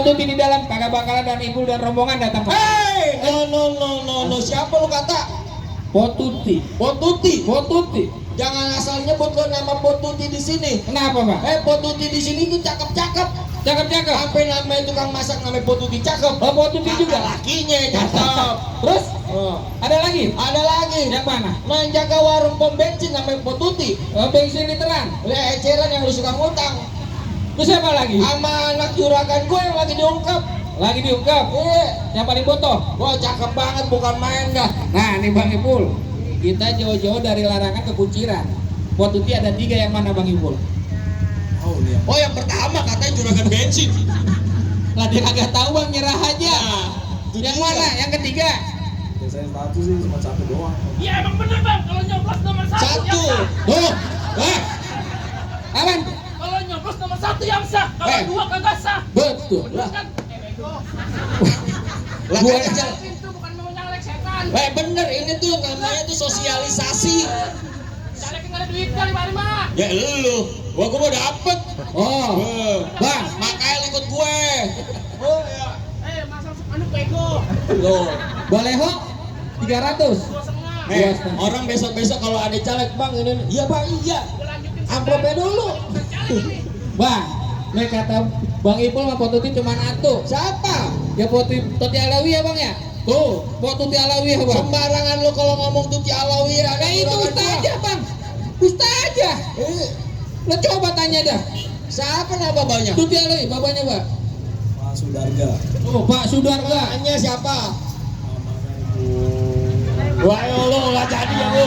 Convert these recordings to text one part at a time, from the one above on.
Tuti di dalam kagak bakalan dan Ipul dan rombongan datang. Hei, no, siapa lu kata? Potuti. Potuti. Potuti. Jangan asal nyebut lo nama Potuti di sini. Kenapa, Bang? Potuti di sini tuh cakep-cakep. Cakep-cakep. Sampai namanya tukang masak namanya Potuti cakep. Oh, Potuti juga. Lakinya cakep. Terus? Oh. Ada lagi? Ada lagi. Yang mana? Main jaga warung pom bensin namanya Potuti. Oh, bensin literan. Ya eceran yang lu suka ngutang. Terus siapa lagi? Sama anak juragan gue yang lagi diungkap. Lagi diungkap. Yang paling botoh. Wah cakep banget, bukan main dah. Nah, nih Bang Ipul. Kita jauh-jauh dari larangan ke kunciran. Potuti ada 3, yang mana Bang Ipul? Oh yang pertama katanya juragan bensin. Lah dia kagak tahu Bang, nyerah aja. Nah, Yang mana? Yang ketiga? Ya, saya satu sih, cuma satu doang. Iya emang bener bang, kalau nyoblos nomor 1 Satu. yang sah. Tuh. Aman? Kalau nyoblos nomor 1 yang sah, kalau 2 kagak sah. Betul. Bener kan? Bego. Lah Gua- kan aja. Pintu bukan mau nyalek setan. Bener ini tuh namanya tuh sosialisasi. Nyalek nggak ada duit kali mah. Ya elu, gua mau dapet. Oh, Bang. Makanya lu ikut gue. Oh ya. Masa anu bego. Loh. Boleh ho? 300. 2,5. Orang besok-besok kalau ada caleg bang ini, iya bang iya. Udah lanjutin Amplopnya dulu. Bang, nih kata Bang Ipul sama Potuti cuma atu. Siapa? Ya Potuti Alawi ya Bang ya? Tuh, Potuti Alawi ya Bang. Sembarangan lu kalau ngomong Tuti Alawi ada Nah itu juragan ustazah Bang. Ustazah. gua. Lo coba tanya dah. Siapa nama babanya? Tuti Alawi, bapaknya Bang. Pak Sudarga. Oh, Pak Sudarga. Namanya siapa? Namanya Ibu. Wah lo lah jadi ya lu.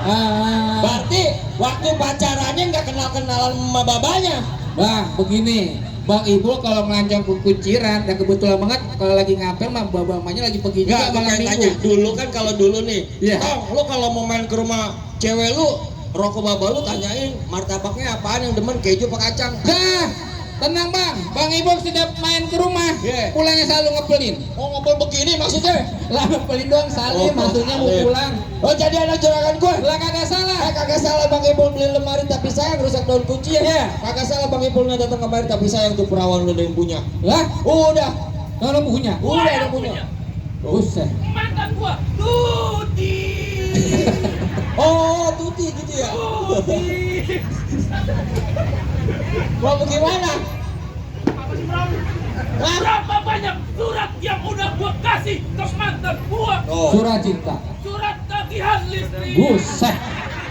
Ah, Berarti waktu pacarannya nggak kenal-kenalan sama babanya. Bang, begini. Bang Ipul kalau melancong ke kunciran dan kebetulan banget kalau lagi ngapel mah babamanya lagi pergi juga Enggak, malam makanya tanya minggu. dulu kan kalau dulu nih. Iya. Tong, lu kalau mau main ke rumah cewek lu, rokok baba lu tanyain martabaknya apaan yang demen keju apa kacang. Dah, tenang Bang. Bang Ipul setiap main ke rumah, Iya. pulangnya selalu ngepelin. Oh ngobrol begini maksudnya? Lah ngepelin doang salim, maksudnya mau salim. pulang. Oh jadi anak juragan gue? Lah kagak salah. Kagak salah Bang Ipul beli lemari tapi sayang rusak daun kunci ya? Iya. Kagak salah Bang Ipulnya datang kemari tapi sayang tuh perawan lu udah yang punya. Lah, Udah, kalau punya. udah yang punya. Buset. Mantan gua. Tuti. Oh Tuti gitu ya? Tuti. Mau bagaimana? Apa sih Bram? Berapa banyak surat yang udah gua kasih ke mantan gua? Oh. Surat cinta. Surat tagihan listrik. Buset.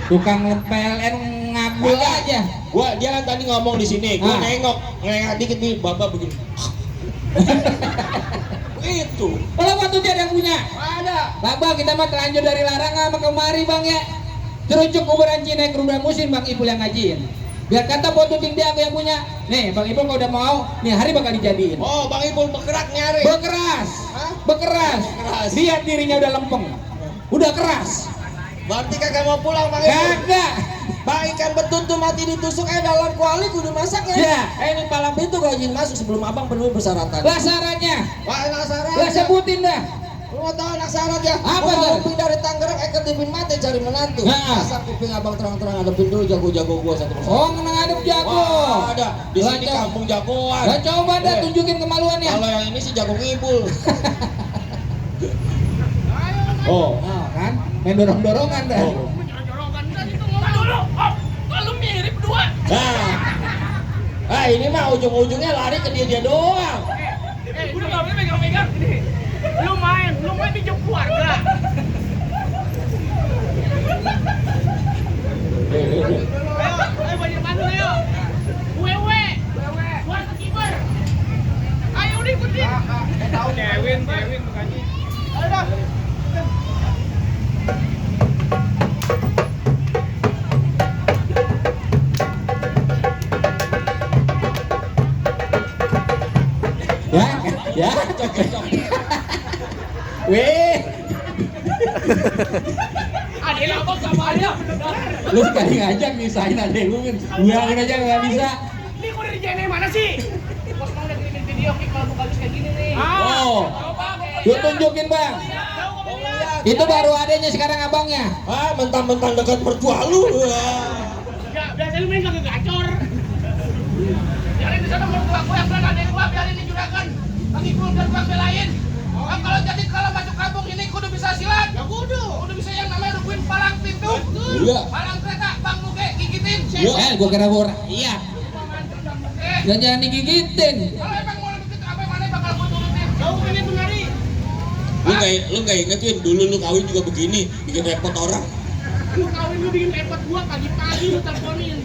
Tukang PLN ngabul Kagak. aja. Gua dia kan tadi ngomong di sini, gua Ah. nengok dikit nih, bapak begini. Itu. Kalau waktu dia ada yang punya. Ada. Bang, kita mah terlanjur dari larangan sama kemari Bang ya. Terucuk kuburan Cina kerumah musim Bang Ipul yang ngajiin. Biar kata Potuti dia aku yang punya. Nih Bang Ipul kalau udah mau, nih hari bakal dijadiin. Oh, Bang Ipul bergerak nyari. Bekeras. Hah? Bekeras. Bekeras. Lihat dirinya udah lempeng. Udah keras. Berarti kagak mau pulang Bang Ipul. Kagak. Bang ikan betutu mati ditusuk dalam kuali kudu masak ya. Ya. Ini palang pintu gua izin masuk sebelum abang penuhi persyaratan. Lah syaratnya. Wah, anak syarat. Lah sebutin dah. Lu mau tahu anak syarat ya? Apa Mau syarat? kuping dari Tangerang ketipin mati cari menantu. Nah. Pasang kuping abang terang-terang adepin dulu jago-jago gua satu persatu. Oh, ngadep jago. Wah, ada. Di Lah, sini coba. kampung jagoan. Lah coba dah Eh, tunjukin kemaluannya. Kalau yang ini sih jago ngibul. Oh. Oh, kan? Main dorong-dorongan dah. Oh. Jorok-jorokan tadi tuh ngomong dulu. Oh, kalau mirip berdua. Nah, ini mah ujung-ujungnya lari ke dia doang. Udah nggak boleh megang-megang. Ini. Lu main pinjam keluarga. Ayo banyak bantu Leo. Wewe. Buat kiper. Ayo udah ikutin. Tahu Kevin bukannya. Ayo dah. Ya, weh, Ada abang sama aja. lu sekali ngajak misahin ada lu bilangin aja nggak bisa. Ini kok dari JNE mana sih? Bos mau udah kirimin video klip kalau bagus kayak gini nih. Oh, lu tunjukin Bang. Itu baru adanya sekarang abangnya. Ah, mentang-mentang dekat mertua lu. Ya, biasanya lu main kagak gacor. Biarin di sana mertua gue yang bilang ada yang gua biarin kan lagi keluar bang belain. Kalau jadi kalau masuk kampung ini kudu bisa silat. Ya kudu bisa yang namanya rubuhin palang pintu. Iya. Palang kereta bang muke gigitin. Gua kira gua iya. Jangan digigitin. Kalau emang mau begitu apa mana bakal gua turutin. Jauh ini mengari. Lu nggak ingetin dulu lu kawin juga begini, bikin repot orang. Lu kawin lu bikin repot gua pagi-pagi lu teleponin.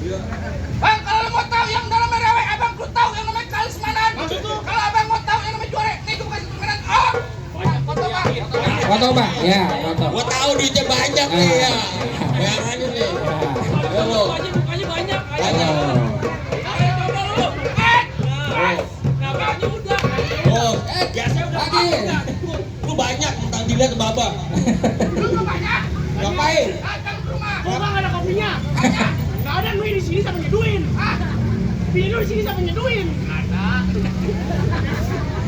Bang, kalau lu mau tahu yang dalam rewe, abang lu tahu yang namanya kalismanan. Kalau abang mau tahu yang namanya juara, nih gua kasih permainan. Oh, foto bang. Foto bang, ya foto. Gua tahu duitnya banyak nih ya. Yang aja nih. Ya lo. Mukanya banyak. Banyak. Ayo coba lu. Namanya udah. Oh, biasa udah Lagi. Lu banyak tentang dilihat baba. Lu nggak banyak. Ngapain? Datang ke rumah. Gua nggak ada kopinya. Nggak ada, lu di sini sama nyeduin. Bini lu di sini sama nyeduin. Ada.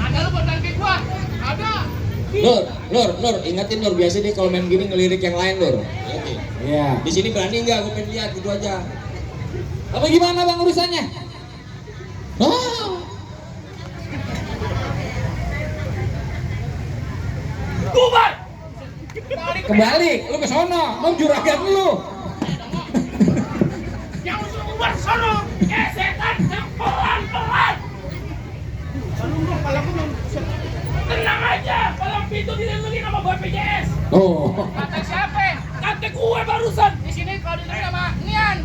Ada lu buat kayak gua. Ada. Nur, ingetin Nur, biasa dia kalau main gini ngelirik yang lain Nur. Ingetin. Iya. Di sini berani nggak? Gue pengen lihat gitu aja. Apa gimana bang urusannya? Oh. Bubar. Kembali, lu ke sono, lu juragan lu. Yang suruh bubar sono. Setan yang pelan-pelan. Kalau tenang aja, palang pintu dilindungi sama BPJS. Oh. Kata siapa? Kata gue barusan. Di sini kalau dilindungi sama Nian.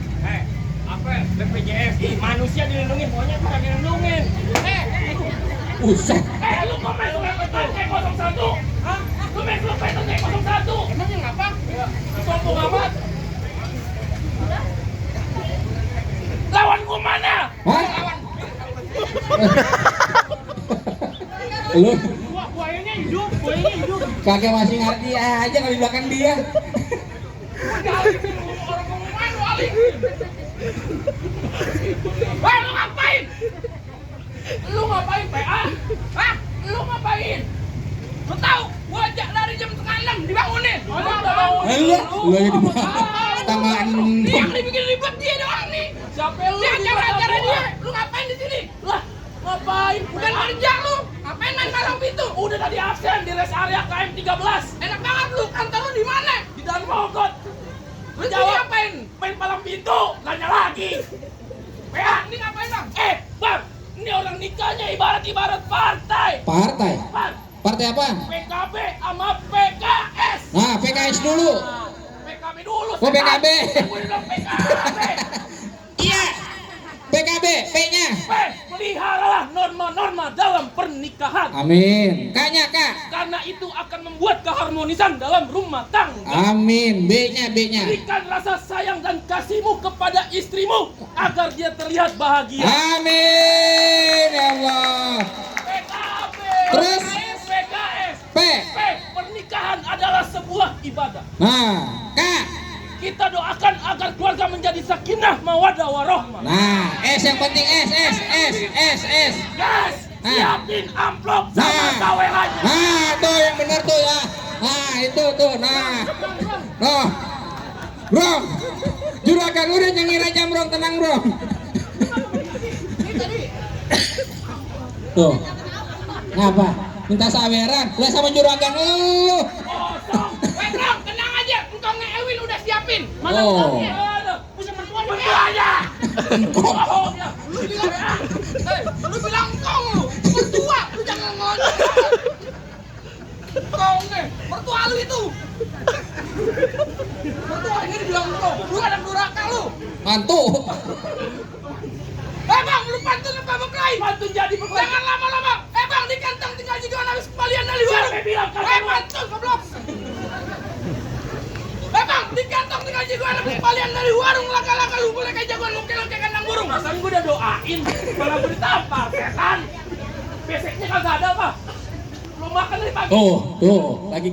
Apa? BPJS. Ih, manusia dilindungi, monyet bukan dilindungin. Buset. Lu komen lu petan T01. Hah? Lu main lu petan T01. Emangnya ngapa? Sombong amat. Lawan gua mana? Hah? Lawan. Lu Buayanya hidup, buayanya hidup. kagak masih ngerti aja kalau di belakang dia. Orang ngomong main lu alik. Wah, lu ngapain? Lu ngapain, PA? Hah? Lu ngapain? Lu tahu, gua ajak dari jam 5:30 dibangunin. Lu udah bangunin. Iya, lu aja di tangan. Dia yang dibikin ribet dia doang nih. Siapa lu? Dia acara dia. Lu ngapain di sini? Lah, ngapain? Bukan kerja lu. Ngapain main palang pintu? Udah tadi absen di rest area KM 13. Enak banget lu. Kantor lu di mana? Di Dalam Mogot. Lu jawab ngapain? Main palang pintu. Nanya lagi. PA, ini ngapain bang? Bang, ini orang nikahnya ibarat partai. Partai. Bang, Partai apa? PKB sama PKS. Nah, PKS dulu. PKB dulu. Oh, PKB. Gue bilang PKB. Iya. PKB, P-nya. Peliharalah norma-norma dalam pernikahan. Amin. K-nya, Kak. Karena itu akan membuat keharmonisan dalam rumah tangga. Amin. B-nya, B-nya. Berikan rasa sayang dan kasihmu kepada istrimu agar dia terlihat bahagia. Amin. Ya Allah. PKB. Terus? PKS. P. Pernikahan adalah sebuah ibadah. Nah, K. Kita doakan agar keluarga menjadi sakinah mawaddah warahmah. Nah, S yang penting S. Yes, siapin amplop sama Nah. tawelannya. Nah, tuh yang benar tuh ya. Nah, itu tuh. Nah. Noh. Bro. Juragan lu udah nyengir aja, Bro. Tenang, Bro. Tuh. Ngapa? Minta saweran. Lah sama juragan lu. Kosong. Bang, tenang aja. Engkongnya Ewin udah siapin. Mana Oh. engkongnya? Ada. Pusat mertuanya. Mertuanya. Engkongnya. Lu bilang engkong lu. Mertua. Lu jangan ngomong. Engkongnya. Mertua lu itu. Mertua ini dibilang engkong. Lu ada duraka lu. Mantu. Bang, lu pantun apa berkelahi? Pantun jadi berkelahi. Jangan lama-lama. Bang, di kantong tinggal juga habis kembalian dari luar. Siapa bilang pantun, goblok. Bang, di kantong tinggal juga habis kembalian dari warung laka-laka lu boleh kayak jagoan loke-loke kandang burung. Masa gua udah doain, malah gua ditampar, setan. Beseknya kagak ada, Pak. Lu makan dari pagi. Tuh, lagi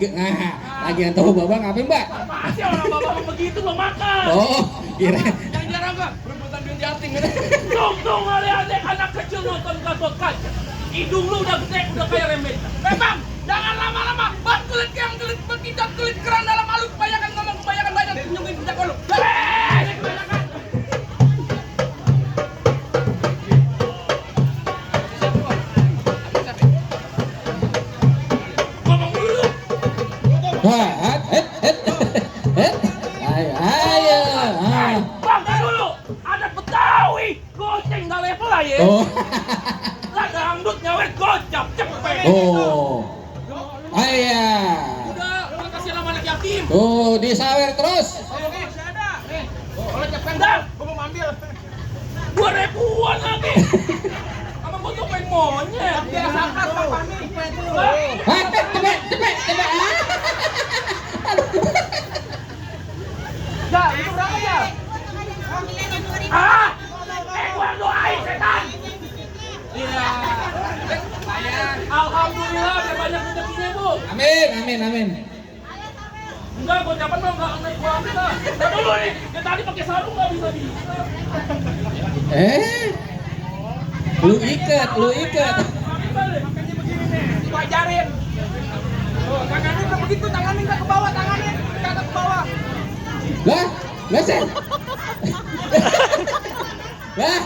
lagi yang tahu Babang ngapain, Mbak? Apaan sih orang bapak begitu lo makan? Oh, kira. Yang jarang Pak, rebutan duit yatim. Tunggu adik anak kecil nonton Gatot Kaca. Hidung lu udah gede, udah kayak remet. Bang, jangan lama-lama. Bang, kulit berkidat, kulit keran dalam halus. Kebanyakan ngomong, kebanyakan banyak. Tunjukin jejak lu. Kebanyakan. Oh. Ayah. Udah, lu kasih nama anak yatim. Tuh, disawer terus. Kalau cepet dah, gua mau ambil. 2.000-an lagi. Sama gua tuh pengen monyet. Dia sampah Pak nih. Hah, cepet. Dah, itu berapa ya? Ah! Gua doain setan. Iya. Alhamdulillah ada banyak rezekinya, Bu. Amin. Enggak, gua dapat mah enggak naik gua ambil lah. Nah, dulu nih, dia tadi pakai sarung enggak bisa. Lu ikat. Makanya begini nih, gua ajarin. Tuh, tangannya enggak begitu, tangannya enggak ke bawah, tangannya enggak ke bawah. Lah, Sen. Lah.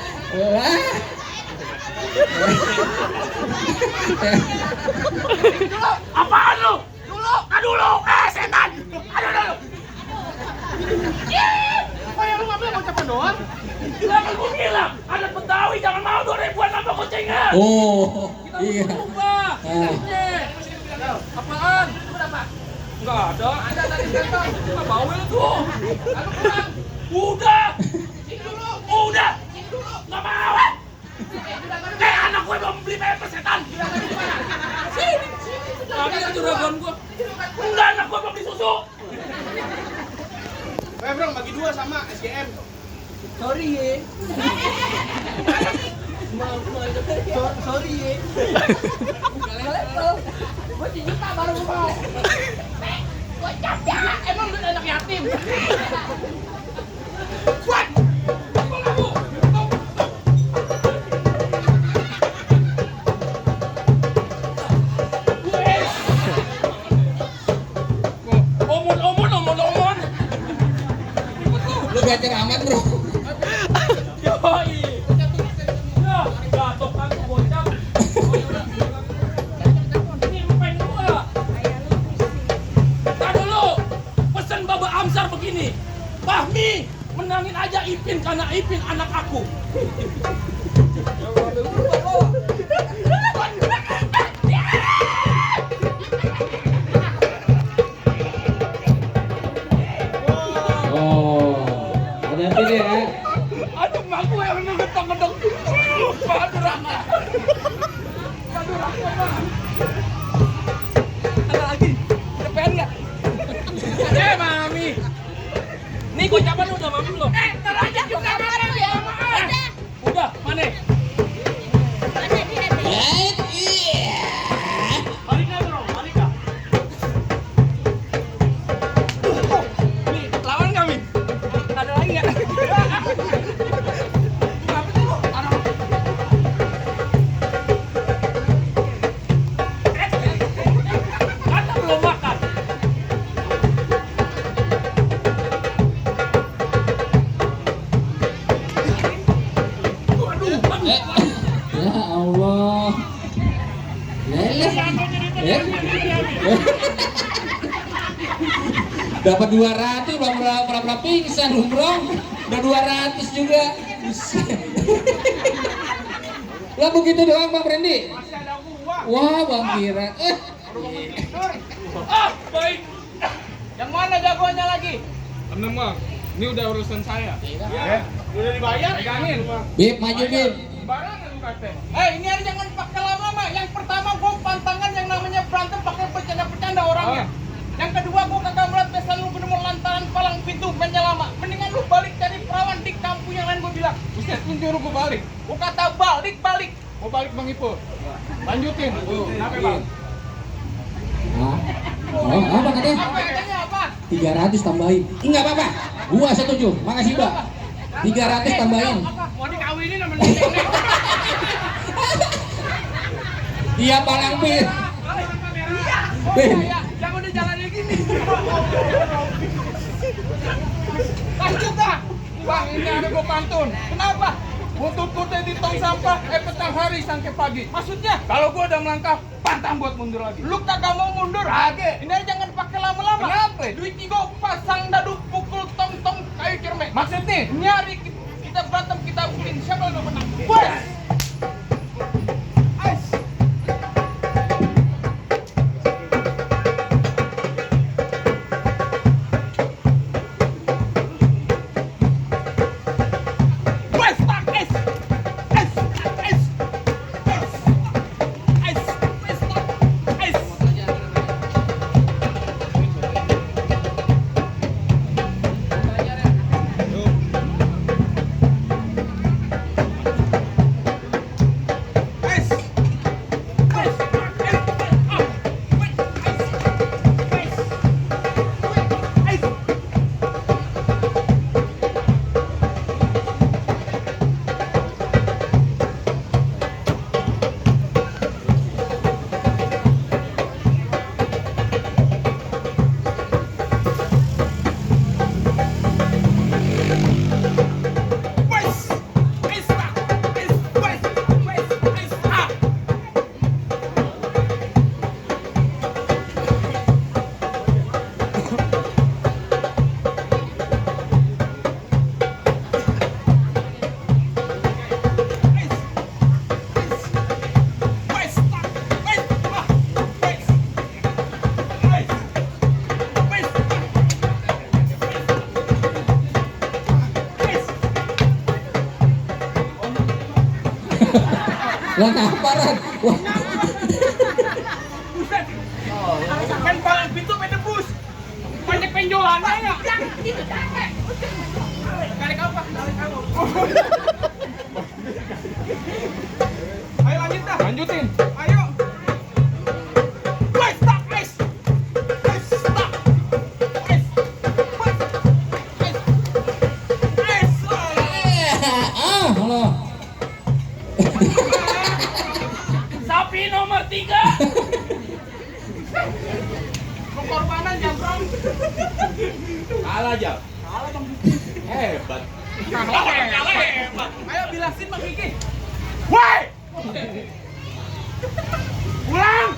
Dulu, apaan lu? Dulu, setan. Aduh. Kayak lu ngambil gocapan doang? Lah kan gua bilang, ada Betawi jangan mau 2.000-an nambah gocengan. Oh, Kita iya. harus berubah. Apaan? Berapa? Enggak ada. Ada tadi kantong. Enggak bawel tuh. Lalu kurang. Udah. Udah. Enggak mau. Kayak anak gue belum beli pampers setan. Sini. Tadi kan juragan gue. Enggak, anak gue belum beli susu. Bro, bagi 2 sama SGM. Sorry ye. Sorry ye. Level. Gue cinta baru mau. Gue capek. Emang lu anak yatim. Kuat. Omon. Lu gacer amat, Bro. Yoi. Ya, jatuh kan bocah. Ini lupain gua. Tar dulu. Pesan Baba Amsar begini. Fahmi, menangin aja Ipin karena Ipin anak aku. Hati-hati deh ya. Aduh, mak gue yang ngedok-ngedok. Aduh, Rama. Ada lagi? Ada pengen nggak? Mami. Nih, gocapan udah Mami belum? Ntar aja juga Mami ya. Udah, mana? Balik dah, bro. Balik dah. Nih, lawan kami. Ada lagi nggak? Apa tuh? Kata belum makan. Waduh, Ya Allah. Leleh. Dapat 200 berapa pingsan umroh. Udah 200 juga. Lah begitu doang Bang Randy. masih ada gua. Wah, Bang Kira. Ah, baik. Yang mana jagoannya lagi? Tenang, Bang. Ini udah urusan saya. Ya. Udah dibayar? Pegangin. Bib, maju Bib. Sembarangan lu kate. Ini hari jangan pakai lama-lama. Yang pertama gua pantangan yang namanya berantem pakai bercanda-bercanda orangnya. Yang kedua gua kagak melihat pesan lu bener lantaran palang pintu mainnya lama. Mendingan lu balik cari perawan di kampung yang lain gua bilang. Buset, lu nyuruh gua balik. Gua kata balik. Mau balik Bang Ipul. Lanjutin. Kenapa, Bang? Apa katanya? Apa katanya apa? 300 tambahin. Enggak apa-apa. Gua setuju. Makasih, Mbak. 300 tambahin. Mau dikawinin sama nenek. Dia palang Bib. Iya. Yang udah jalannya gini. Lanjut dah. Bang, ini ada gua pantun. Kenapa? Untuk putih di tong sampah, petang hari sampai pagi. Maksudnya? Kalau gua udah melangkah, pantang buat mundur lagi. Lu kagak mau mundur? Kagak. Ini jangan pakai lama-lama. Kenapa? Duit tiga pasang dadu pukul tong-tong kayu cermek. Maksudnya? Nyari kita berantem, kita pukulin. Siapa yang udah menang? Bos! Lah ngapa Ran? Wah, Buset. Kan palang pintu pedebus. Banyak penjualannya ya. Yang itu capek. Karek apa? Ayo lanjut dah. Lanjutin. Ayo. Wes, stop, wes. Wes, stop. Wes. Wes. Wes. Wes. halo. Sapi nomor 3. Pengorbanan Jambrong. Kalah aja. Kalah Bang. Hebat. Kalah hebat. Ayo bilasin Bang Kiki. Woi. Pulang.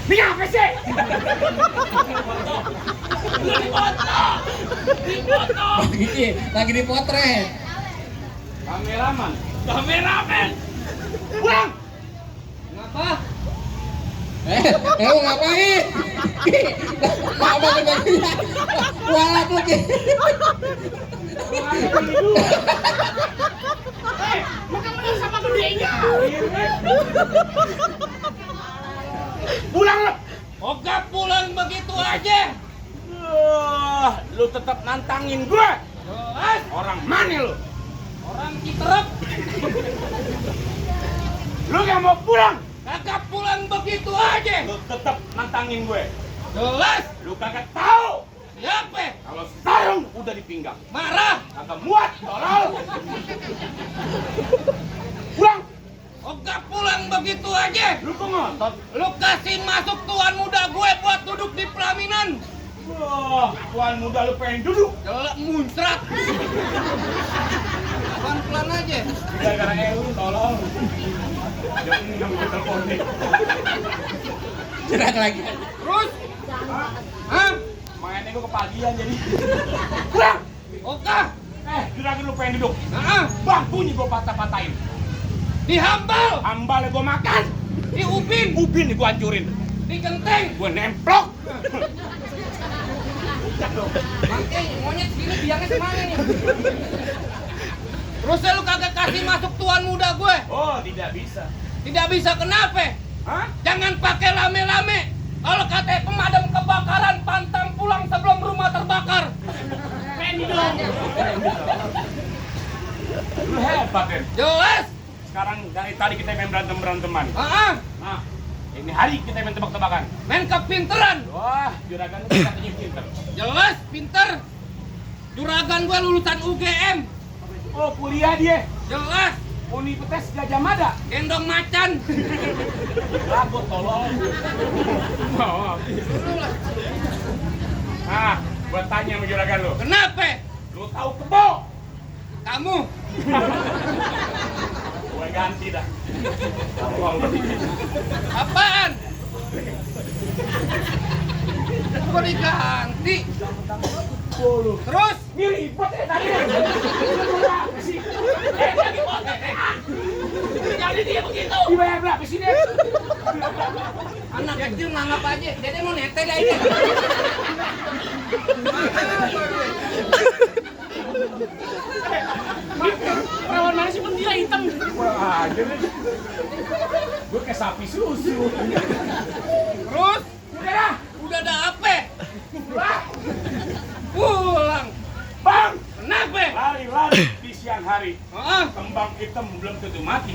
Ini apa sih? Dipoto. Lagi dipotret. Kameraman. Kameramen. Pulang. Ngapa? Lu ngapain? Apa kebanyakan? Walap lu Ki. Makan sama gedenya. Pulang lo. Oga pulang begitu aja. Lu tetap nantangin gue. Jelas. Orang mana lu? Orang Citerep. Lu gak mau pulang? Kagak pulang begitu aja. Lu tetap nantangin gue. Jelas. Lu kagak tahu Siapa? kalau sarung udah dipinggang. Marah. Kagak muat, tolol. Pulang. Oga pulang begitu aja. Lu kok ngotot? Lu kasih masuk tuan muda gue buat duduk di pelaminan. Wah, tuan muda lu pengen duduk. Jelek muncrat. Pelan-pelan aja. Gara-gara Elu, tolol. Jangan nggak mau telepon nih. Jerak lagi. Terus? Hah? Mainnya gue kepagian jadi. Pulang. Oga. Juragan lu pengen duduk. Nah, Bangkunya gue patah-patahin. dihambal, Ambalnya gue makan. diupin, Ubin gue hancurin. digenteng. Gue nemplok. Bangke, monyet sini biangnya semana nih? Terusnya lu kagak kasih masuk tuan muda gue. Oh, tidak bisa. Tidak bisa kenapa? Hah? Jangan pakai lame-lame. Kalau katanya pemadam kebakaran pantang pulang sebelum rumah terbakar. Pengen dong. Lu hebat, Den. Jelas. Sekarang dari tadi kita main berantem-beranteman. Nah, ini hari kita main tebak-tebakan. Main kepinteran. Wah, juragan lu katanya pinter. Jelas, pinter. Juragan gue lulusan UGM. Oh, kuliah dia. Jelas. Universitas Gajah Mada. Gendong macan. Lagu tolong. Nah, gua tanya sama juragan lu. Kenapa? Lu tahu kebo? Kamu Gua ganti dah. Tolong. apaan? Kok diganti? Terus? Ini ribet ya tadi. Jadi dia begitu. Dibayar berapa sih dia? Anak kecil nganggap aja. Dede mau netel ya ini. Perawan mana sih dia hitam? Wah, aja nih. Gua kayak sapi susu. Terus? Udah dah. Udah ada apa? Wah, Pulang. Bang, Kenapa? lari-lari di siang hari. Ah, Kembang hitam belum tentu mati.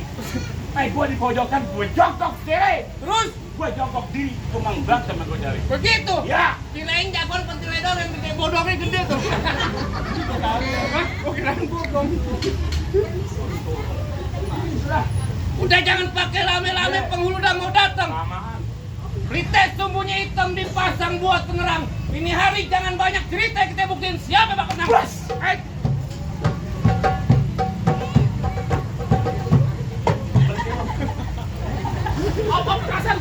Gua di pojokan, gua jongkok diri. terus? Gua jongkok diri, gua mang berantem sama gua cari. Begitu? Ya. Kirain jagoan pentilai yang gede bodongnya gede tuh. Hah? Gua kirain bodong. Udah jangan pakai lame-lame, penghulu udah mau datang. Samaan. Rites sumbunya hitam dipasang buat penerang. Ini hari jangan banyak cerita, kita buktiin siapa bakal menang. Bos. Apa petasan?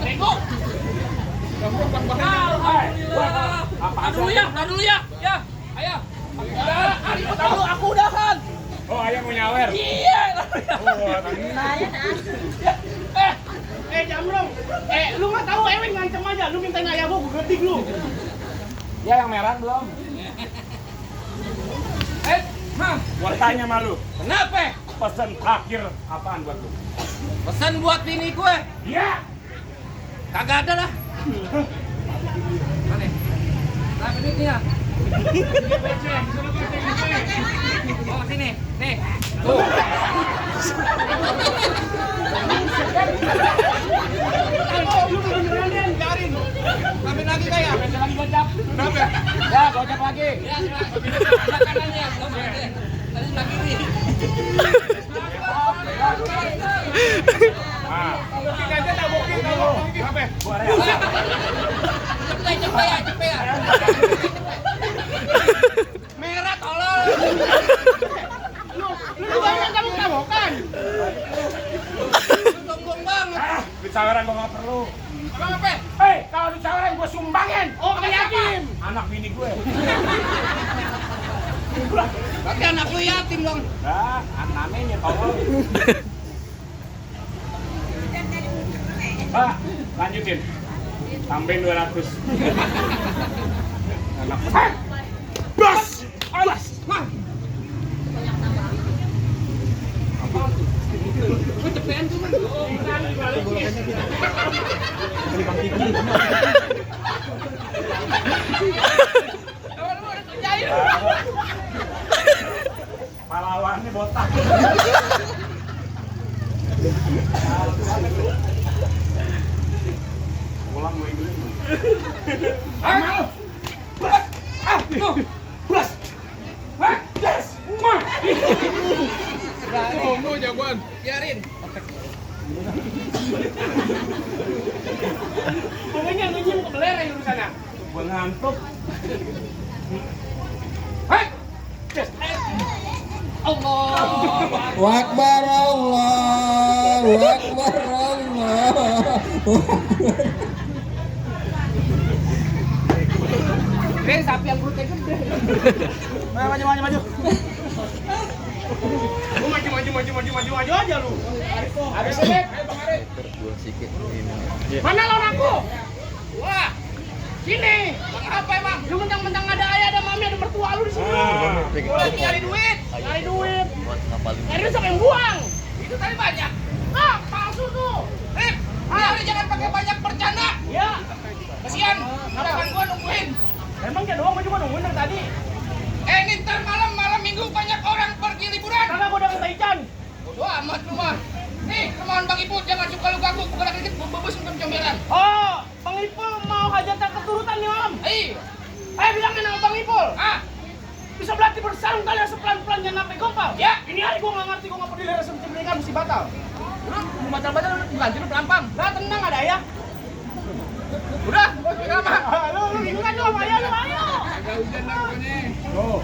Nego. Alhamdulillah. Tahan dulu ya. Ya, ayo. Aku udahan. Oh, ayah mau nyawer. Iya. Oh, Jamrong, lu nggak tahu Ewing ngancem aja, lu mintain ayah gua gedik lu. ya yang merah belum? Eh, Hah? Gua tanya sama lu, Kenapa? pesan terakhir apaan buat lu? Pesan buat bini gue. Iya. Kagak ada lah. Mana? Berapa duitnya? Oh, sini. Nih. Tuh. Ambil lagi kayak. Baca lagi gocap. Kenapa? Ya, gocap lagi. Ya, sebelah kanannya. Tadi sebelah kiri. Ah, Booking aja tak booking kalau booking. apa? Gua area. Cepet ya. Merah tolong. Lu banyak kamu tabokan. Sombong banget. Ah, duit saweran gua nggak perlu. Abang apa? Hei, kalau duit saweran gua sumbangin. Oh, kami yakin. Anak bini gue. Berarti anak lu yatim dong. Nah, namanya tolong. Pak, lanjutin. Tambahin 200. Anak. Hei! Bos! Alas! Hah? Gue cepetan tuh, Man. Lu udah kerjain. Pahlawannya botak. Pulang gue ini. Hah? Tuh. Plus. Hah? Yes. Mwah. Ngomong jagoan. Biarin. Pokoknya lu nyium ke belerang lu sana. Gue ngantuk. Hei. Yes. Allah. Wakbar Allah, wakbar Allah. Sapi yang perutnya gede. Maju. Lu maju aja lu. Habis ini. Mana lawan aku? Wah. Sini. Bang apa emang? Lu mentang-mentang ada ayah, ada mami, ada mertua lu di sini. Gue lagi nyari duit. Cari duit. Cari duit siapa yang buang? Itu tadi banyak. Ah, palsu tuh. Rip, udah jangan pakai banyak bercanda. Ya. Kasihan, makan gua nungguin. Emang dia doang, gua cuma nungguin dari tadi. Ini ntar malam minggu banyak orang pergi liburan. Karena gua udah minta Ican. Bodo amat lu mah. Nih, kemauan Bang Ibu, jangan suka lu ganggu. Bukan dikit, bebus untuk comberan. Oh, Bang Ipul mau hajatan keturutan nih malam. Ayo, Bilangin sama Bang Ipul. ah, Bisa berarti bersarung kalian sepelan-pelan jangan sampai gompal. Ya. Ini hari gua nggak ngerti, gua nggak peduli resepsi pernikahan mesti batal. lu batal-batal lu ganti lu pelampang. Nah, tenang ada ayah. Udah, gua lama. Lu bukan lu sama ayah lu, ayo. Agak hujan nih. Oh.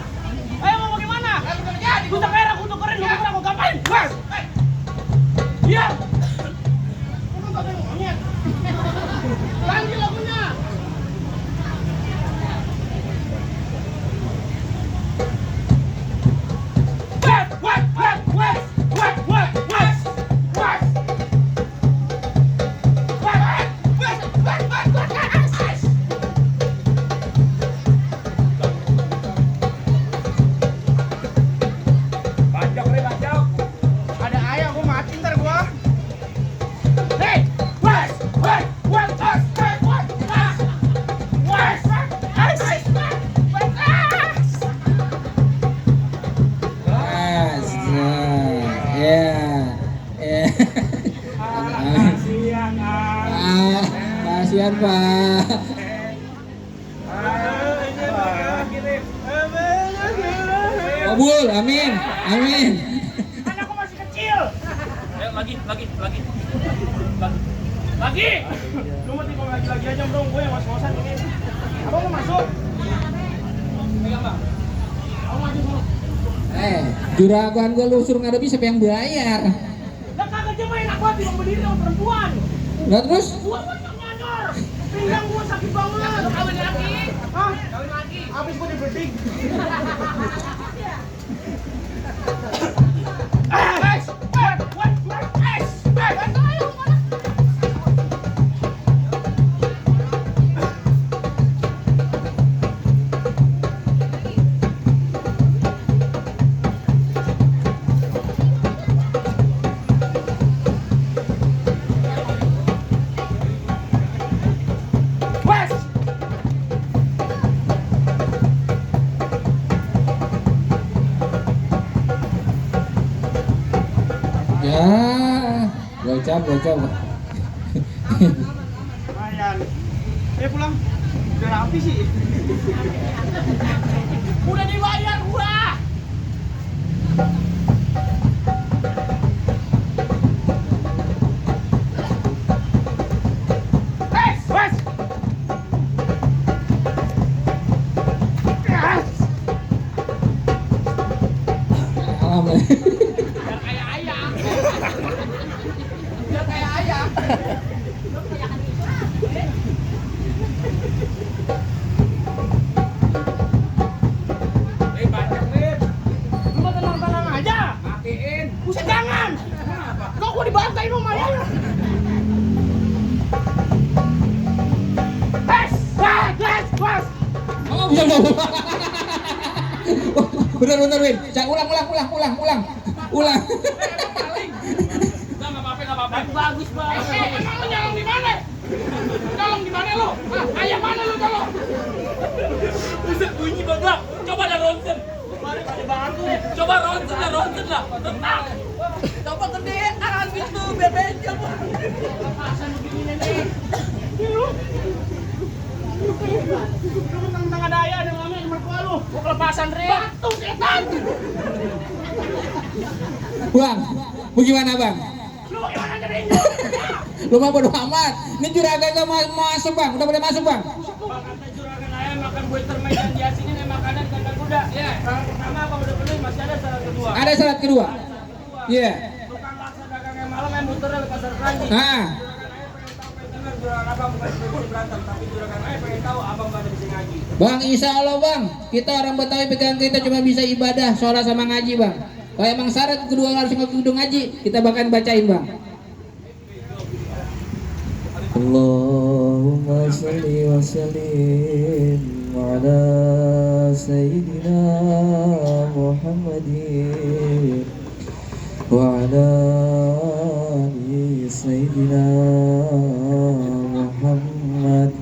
Ayo mau bagaimana? Udah jadi. Gua merah, gua keren, lu Ya. keren, gua gapain? Bas. Iya. Lu kagak monyet. Ganti lagunya. Bajak nih, bajak. Ada ayah, gua mati ntar gua. Kasihan, Kasihan Pak. Kabul, amin, amin. Kan aku masih kecil. Lagi. Lu mesti kalau lagi aja bro, gue yang ngos-ngosan ini. Abang mau masuk? Pegang bang. Abang maju dulu. Juragan gue lu suruh ngadepi siapa yang bayar? Lah kagak cuma enak banget di berdiri sama perempuan. Nah terus? Gua banyak nyanyar. Pinggang gua sakit banget. Kawin lagi. Hah? Kawin lagi. Habis gua dibedik. Ya, gocap. Lumayan. Pulang. Udah rapi sih. Udah dibayar gua. Wes. Alhamdulillah. Biar kayak ayam. Biar kayak ayam. Banyak nih. Lu mah tenang-tenang aja. Matiin. Buset jangan. Kok gua dibantai lumayan. Wes. Oh, bisa dong. Bener Win. Ulang. Udah enggak apa-apa. Bagus banget. Emang lu nyolong di mana? Nyolong di mana lu? Ayam mana lu nyolong? Buset bunyi babak. Coba dah ronsen. Kemarin ada baru. Coba ronsen lah. Tetap. Coba gedean gitu biar benjol. Pasan begini nih. Lu tentang ada ayah ada mama yang mertua lu. Gua kelepasan batu setan. Bang, bagaimana bang? Lu gimana jadinya? Lu mah bodo amat. Ini juragan gak mau masuk bang. Udah boleh masuk bang. Bang kata juragan ayah makan buah termai dan di sini nih makanan kandang kuda. Iya. Syarat pertama apa udah penuh masih ada syarat kedua. Ada syarat kedua. Iya. Tukang laksa dagang yang malam yang muter di pasar Keranji. Nah, Juragan abang bukan seperti berantem, tapi juragan ayah pengen tahu abang gak ada bisa ngaji. bang, insya Allah bang. Kita orang Betawi pegang kita cuma bisa ibadah, sholat sama ngaji bang. Kalau emang syarat kedua harus kudu ngaji, kita bahkan bacain bang. Allahumma salli wa sallim ala sayyidina Muhammadin wa ala ali sayyidina Muhammad.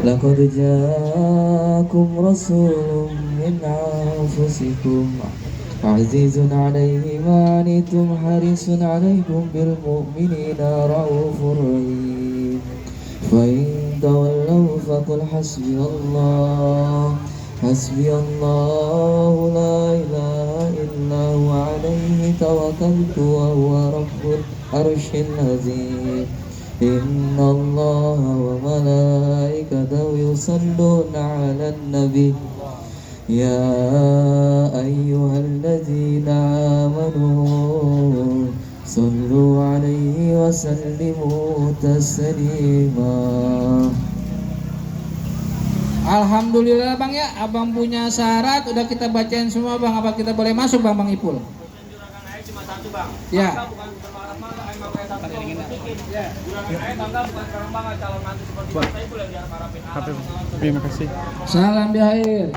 Laqad ja'akum rasulun min anfusikum عزيز عليه ما عنتم حريص عليكم بالمؤمنين رؤوف رحيم فإن تولوا فقل حسبي الله لا إله إلا هو عليه توكلت وهو رب العرش العظيم إن الله وملائكته يصلون على النبي يا أيها الذين آمنوا صلوا عليه وسلموا تسليما. Alhamdulillah bang ya, abang punya syarat, udah kita bacain semua bang. Apa kita boleh masuk bang Ipul? Juragan ayah cuma satu bang. Ya. Bangga bukan berharap mangga, ayah pakai satu bang bikin. Juragan ayah bangga bukan sekarang bangga calon mantu seperti Pak Saiful yang diharap-harapin. Terima kasih. Salam di akhir.